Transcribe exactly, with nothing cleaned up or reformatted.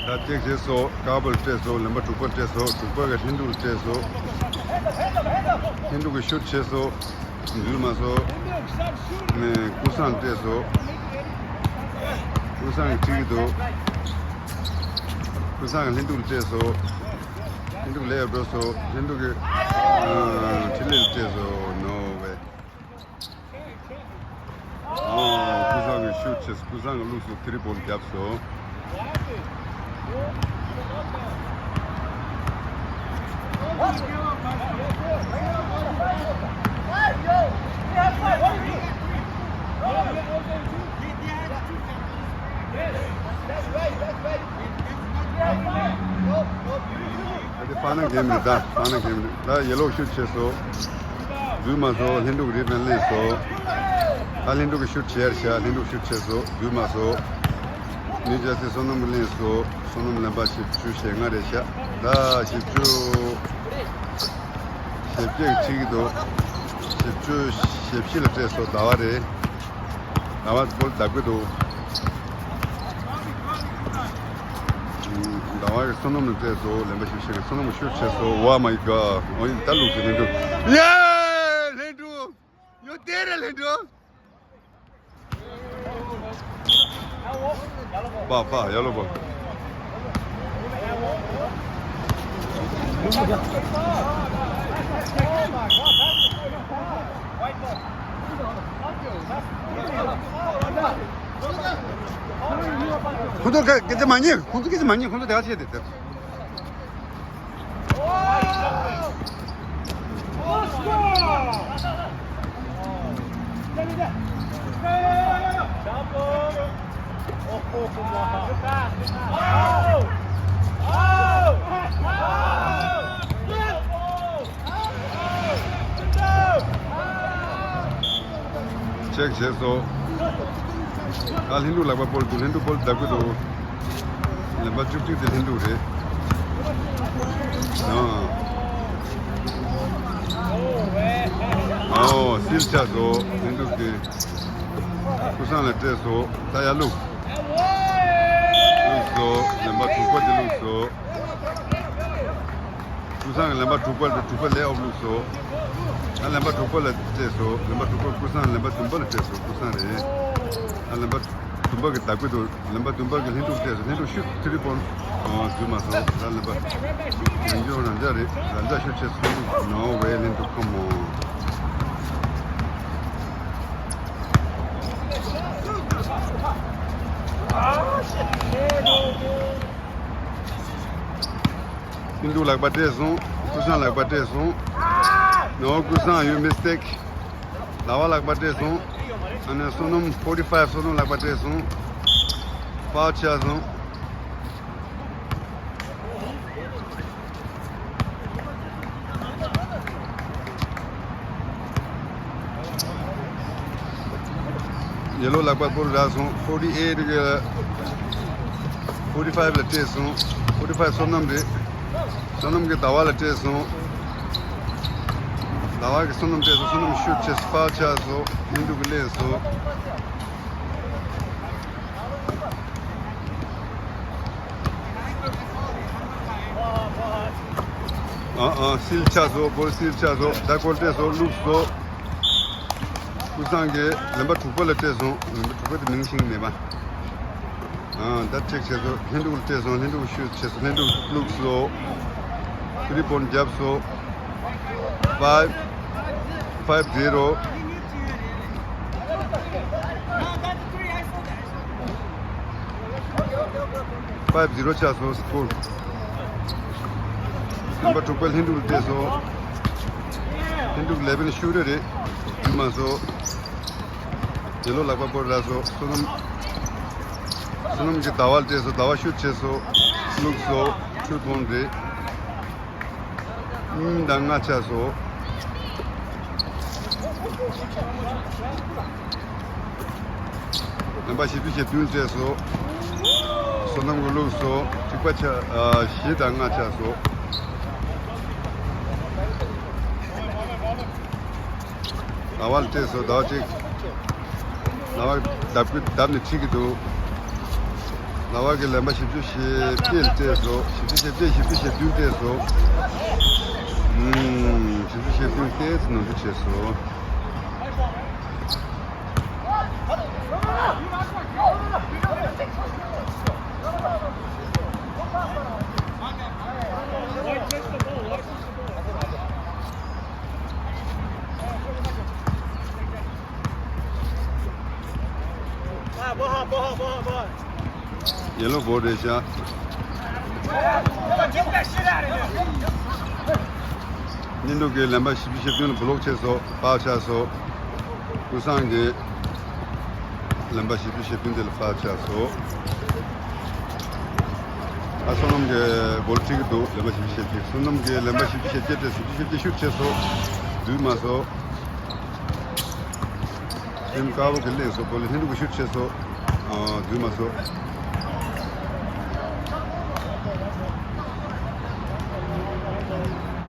ད་ཅེག་བྱས་སོ། ཀ་བལ་སྤྲད་སོ། ལན་པ་དྲུག་པ་སྤྲད་སོ། དྲུག་པ་གི་ལྷན་དུ་སྤྲད་སོ། ལྷན་དུ་གི་ཤུད་བྱས་སོ། འཛུལ་མ་སོ། ནས་ཀུ་སང་སྤྲད་སོ། ཀུ་སང་གི་ཁྲིད་ཀྱི་འདུག་ཀུ་སང་གི་ལྷན་དུ་སྤྲད་སོ། ལྷན་དུ་ལས་འགྲོ་སོ། ལྷན་དུ་གི་ཁྲིད་ལས་སྤྲད་སོ། ནོ་ཝེ། ཨོ། ཀུ་སང་གི་ཤུད་བྱས། ཀུ་སང་གི་བླུགས་སོ། ཐི་རི་བོལ་བརྒྱབ་སོ། ཨ་དེ་པ་ན་གེམ་རེད། ད་པ་ན་གེམ་རེད། ད་ཡེ་ལོ་ཤུད་བྱས་སོ། འཛུལ་མ་སོ། ལྷན་དུ་རི་བན་ལེན་སོ། ད་ལྷན་དུ་གི་ཤུད་བྱས་ར་ཤ། ལྷན་དུ་ཤུད་བྱས་སོ། འཛུལ་མ་སོ། ནིའུ་ཇར་སི་བསོད་ནམས་ལེན་སོ། བསོད་ནམས་ལེན་པ་བཞི་བཅུ་ཞེ་ལྔ་རེད་ཤག་ད་བཞི་བཅུ་ཞེ་བརྒྱད་ཁྲིད་ཀྱི་འདུག་བཞི་བཅུ་ཞེ་བཞི་ལ་སྤྲད་སོ། ཟླ་བ་རེད། ཟླ་བ་སྐོར་བརྡབ་ཀྱི་འདུག་ཟླ་བ་གི་བསོད་ནམས་ལ་སྤྲད་སོ། ལེན་པ་བཞི་བཅུ་ཞེ་བརྒྱད་བསོད་ནམས་ཤུད་བྱས་སོ། ཝ་མའི་ག་ཨོ་ཡིན། ད་ལུགས་སུ་ལྷན་དུ། ཡེ། ལྷན་དུ། ཡོ་དེ་རེད་ལྷན་དུ། པ་པ་ཡ་ལོ་པ། ཁོང་ཚོ་སྐད་ཆ་མ་ཉན། ཁོང་ཚོ་སྐད་ཆ་མ་ཉན། ཁོང་ཚོ་དེ་ག་བྱས་ཏེ་དེ། ཅེག་བྱས་སོ། ད་ལྷན་དུ་ལག་པ་སྤོལ་འདུག་ལྷན་དུ་སྤོལ་བརྡབ་ཀྱི་འདུག་ལེན་པ་བཅུ་གཅིག་དེ་ལྷན་དུ་རེད། ཨ། ཨོ། སིལ་ཆགས་སོ། ལྷན་དུ་དེ། ཀུ་སང་ལ་སྤྲད་སོ། ད་ཡར་བླུགས། བླུགས་སོ། ལེན་པ་དྲུག་པ་དེ་བླུགས་སོ། ཀུ་སང་གི་ལེན་པ་དྲུག་པ་དེ་དྲུག་པ་ལེ་ཨོབ་བླུགས་སོ། ཨ་ལེན་པ་དྲུག་པ་ལ་སྤྲད་སོ། ལེན་པ་དྲུག་པ་ཀུ་སང་། ལེན་པ་བདུན་པ་ལ་སྤྲད་སོ། ཀུ་སང་རེད། ཨ་ལེན་པ་བདུན་པ་གི་བདག་པོ་དུ། ལེན་པ་བདུན་པ་གི་ལྷན་དུ་སྤྲད་སོ། ལྷན་དུ་ཤུད་ཐི་རི་བོལ། ཨོ་འཛུལ་མ་སོང་། ད་ལེན་པ་རང་སྐྱོན་རང་འཇགས་རེད། རང་འཇགས་ཤུད་བྱས་སོ། ལྷན་དུ་ནོ་ཝེ། ལྷན་དུ་ཁོ་མོ། ལྷན་དུ་ལག་པ་སྤྲད་སོང་། ཀུ་སང་ལག་པ་སྤྲད་སོང་། ནོ། ཀུ་སང་ཡོད། མི་སི་ཊེག་ཟླ་བ་ལག་པ་སྤྲད་སོང་། ཨ་ནི་བསོད་ནམས་ཕོར་ཊི་ཕའིབ། བསོད་ནམས་ལག་པ་སྤྲད་སོང་། ཕའོལ་ཆགས་སོང་། ཡེ་ལོ་ལག་པ་སྐོར་རག་སོང་། ཕོར་ཊི་ཨེཊ་གི་ཕོར་ཊི་ཕའིབ་ལ་སྤྲད་སོང་། ཕོར་ཊི་ཕའིབ་བསོད་ནམས་རེད། བསོད་ནམས་ཀྱི་ཟླ་བ་ལ་སྤྲད་སོང་། ཟླ་བ་གི་བསོད་ནམས་སྤྲད་སོང་། བསོད་ནམས་ཤུད་བྱས་སོ། ཕའོལ་ཆགས་སོང་། ལྷན་དུ་གི་ལེན་སོང་། ཨ་ཨ། སིལ་ཆགས་སོ། སྐོར་སིལ་ཆགས་སོ། ད་སྐོར་སྤྲད་སོ། བླུགས་སོ། ཀུ་སང་གི་ལེན་པ་དྲུག་པ་ལ་སྤྲད་སོང་། ལེན་པ་དྲུག་པ་དེ་མིང་ཤེས་ཀྱི་མེད་པ། ཨ། ད་ཅེག་བྱས་སོ། ལྷན་དུ་སྤྲད་སོང་། ལྷན་དུ་ཤུད་བྱས་སོ། ལྷན་དུ་བླུགས་སོ། ཐི་རི་བོལ་བརྒྱབ་སོ། ཕའིབ། ཕའིབ་ཛི་རོ། ཕའིབ་ཛི་རོ་ཆགས་སོང་། སྐོར། ལེན་པ་དྲུག་པ་ལྷན་དུ་སྤྲད་སོང་། ལྷན་དུ་ལེ་བན་ཤུ་རེ་རེད། འཛུལ་མ་སོང་། ཡེ་ལོ་ལག་པ་སྐོར་རག་སོང་། བསོད་ནམས། བསོད་ནམས་ཀྱི་ཟླ་བ་སྤྲད་སོང་། ཟླ་བ་ཤུད་བྱས་སོང་། བླུགས་སོང་། ཐི་རི་བོལ་རེད། གཉིས་དང་ལྔ་ཆགས་སོང་། ལེན་པ་བཞི་བཅུ་ཞེ་བདུན་སྤྲད་སོང་། བསོད་ནམས་ཀྱིས་བླུགས་སོང་། གཅིག་ པ་ཆ་ཨ་བཞི་དང་ལྔ་ཆགས་སོང་། ཟླ་བ་ལ་སྤྲད་སོང་། ཟླ་བ་གཅིག་ཟླ་བ་ལྡབ་ཀྱི་ལྡབ་ནས་ཁྲིད་ཀྱི་འདུག་ཟླ་བ་གི་ལན་པ་བཞི་བཅུ་ཞེ་བརྒྱད་ལ་སྤྲད་སོང་། བཞི་བཅུ་ཞེ་བརྒྱད། བཞི་བཅུ་ཞེ་བདུན་སྤྲད་སོང་། ཨུམ། བཞི་བཅུ་ཞེ་བདུན་ཏོག་ཙམ་ནོར་འཁྲུལ་བྱས་སོང་། ཡེ་ལོ་བོ་རེད་ཤག་གཉིས་ནུབ་ཀྱི་ལན་པ་བཞི་བཅུ་ཞེ་བདུན་ལ་བོ་ལོག་བྱས་སོང་། པཱལ་ཆགས་སོང་། ཀུན་བཟང་གི་ལན་པ་བཞི་བཅུ་ཞེ་བདུན་དེ་ལ་པཱལ་ཆགས་སོང་། ཨ་བསོད་ནམས་ཀྱིས་བོ་ལ་ཁྲིད་ཀྱི་འདུག་ལན་པ་བཞི་བཅུ་ཞེ་བརྒྱད། བསོད་ནམས་ཀྱིས་ལན་པ་བཞི་བཅུ་ཞེ་བརྒྱད་སྤྲད། བཞི་བཅུ་ཞེ་བརྒྱད་ཤུད་བྱས་སོང་། འདུས་མ་སོང་། ཁྲིམས་དཀར་པོ་གིས་གླེང་སོང་། བོ་ལ་ཧིན་རྡུ་གིས་ཤུད་བྱས་སོང་། ཨ་འདུས་མ་སོང་།